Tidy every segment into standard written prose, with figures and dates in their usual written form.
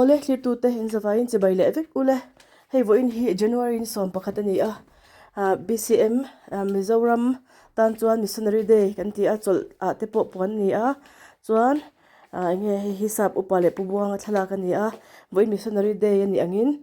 Awle thlirtute in zavaiin chibai leh vek ule. Hei vawiin hi January ni 11 a ni a, BCM Mizoram tan chuan Missionary Day kan ti a, chawlh ah te pawh puan a ni a, chuan eng nge hei hi sap upa leh pu buanga thlalak a ni a, vawiin Missionary Day a nih angin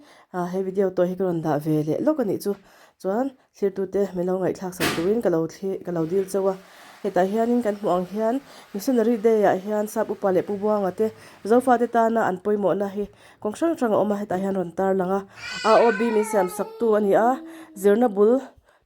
he video tawi hi ka rawn dah ve leh lawk a nih chu. Chuan Thirtute min lo ngaihthlak sak turin ka lo thli ka lo dil chauh a. Hetah hianin kan hmuh ang hian Missionary Day ah hian Sap Upa leh Pu Buanga te Zofate tana an pawimawhna hi kawng hrang hrang a awm a, hetah hian rawn tar lang a. AOB min siam sak tu a ni a, zirna bul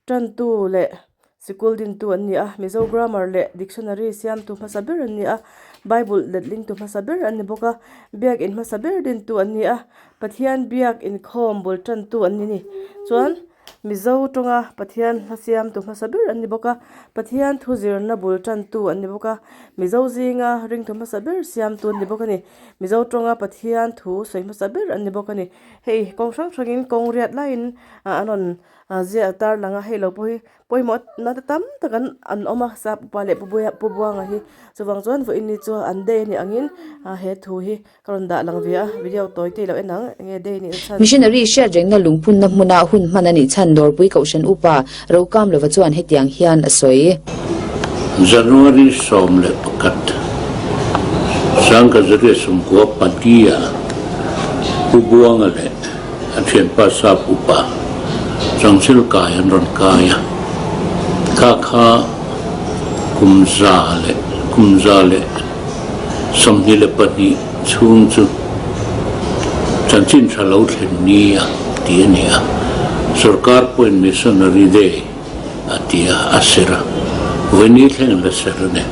tantu leh sikul dintu an ni a, Mizo Grammar leh Dictionary siamtu hmasa ber an ni a, Bible letlingtu hmasa ber an ni bawk a, Biakin hmasa ber dintu an ni a, Pathian biak inkhawm bul tantu an ni ni. Chuan. Mizo tawnga Pathian hla siamtu hmasa ber an ni bawk a, Pathian thu zirna bul tantu an ni bawk a, Mizo zinga ringthu hmasa ber siamtu an ni bawk a ni. Mizo tawnga Pathian thu sawi hmasa ber an ni bawk a ni. Hei kawng hrang hrangin kawng riat laiin an rawn ziah tar lang a, hei lo pawh hi pawimawh nata tam tak an an awm a, sap upa leh Pu Buanga hi chuvang chuan vawiin ni chu an day a nih angin he thu hi Ka rawn dah lang ve a, video tawi te i lo en ang, enge day nih na chhan. Missionary hriatrengna lungphunna hmuna hun hman a nih chhan Dawrpui Kohhran Upa Rokam lova chuan hetiang hian a sawi. January 11, Sangkazariah Sumkua Patia Pu Buanga leh a thianpa Sap Upa Changchil kai an rawn kai a, kha kha kum za leh kum za leh 22 chhung chu chanchin tha lo thlen ni a ti a ni a, sorkar pawhin Missionary Day a ti a, a ser a, vawiini thleng la ser a ni.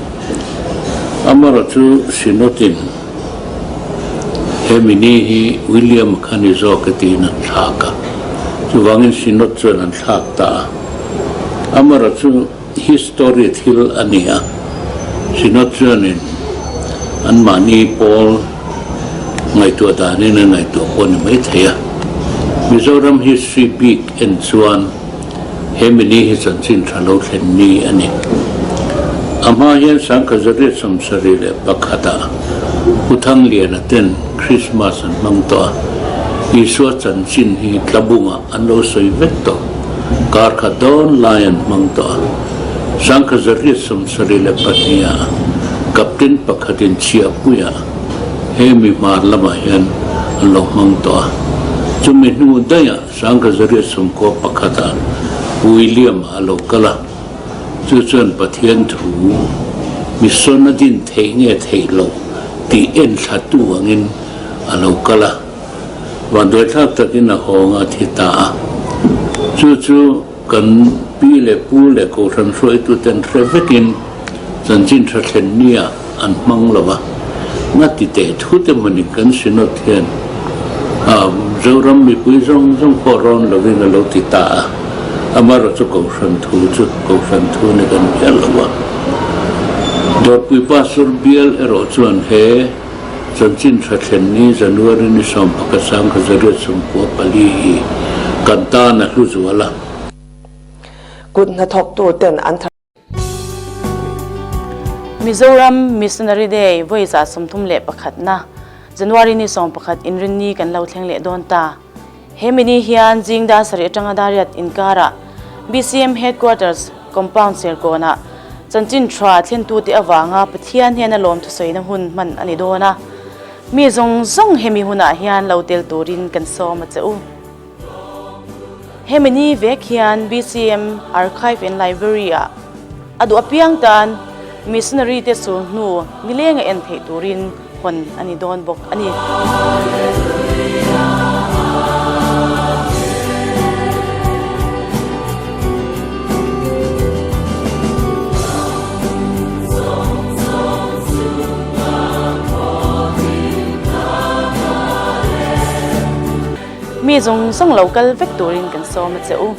Amaherawhchu Synod-in hemi ni hi William kha ni zawk e tiin an thlak a, chuvangin Synod chuan an thlak ta a. Amaherawhchu History thil a ni a, Synod chuanin anmahni pawl ngaihtuah danin an ngaihtuah pawh a ni maithei a. Mizoram history bik en chuan he mini hi chanchin tha lo thlen ni a ni. A hma hian Sangkha 71 ah Pu Thangliana ten Christmas an hmang tawh a, Isua chanchin hi tlabungah an lo sawi vek tawh. Kar khat dawn lai an hmang tawh a, 1972 ah Captain pakhatin Chhiahpuiah he mi hmar lamah hian an lo hmang tawh a. Chumi hnu daihah 1991 ah William a lo kal a, chu chuan Pathian thu mission a din theih nge theih loh tih enthlatu angin a lo kal a. Vanduaithlak takin a hawng a thi ta a. Chu chu kan pi leh pu leh kohhran hruaituten hre vekin chanchin tha thlen nia an hmang lo a. Nga ti teh thut emawni kan Synod hian Zoram mipui zawng zawng pawh rawn lovin a lo ti ta a. Amaherawh chu kohhran thu chu kohhran thu ni kan hriat lo a. Dawrpui Pastor bial erawh chuan he. Chanchin tha thlen ni January ni 11 1994 hi kan tan a hlu zual a. Kut hnathawktu ten an thar. Mizoram Missionary Day vawi 31 na January ni 11 inrinni kan lo thleng leh dawn ta. He mini hian zing dar sarih atanga dariat inkarah BCM Headquarters Compound Serkawnah chanchin tha thlentute avanga Pathian hian a lawm thusawina hun hman a ni dawn a. Mi zawng zawng hemi hunah hian lo tel turin kan sawm a che u. Hemi ni vek hian BCM Archive and Library-ah a duh apiang tan Missionary te sul hnu nileng a en theih turin hawn a ni dawn bawk a ni. Mi zawng zawng lo kal vek turin kan sawm a che u.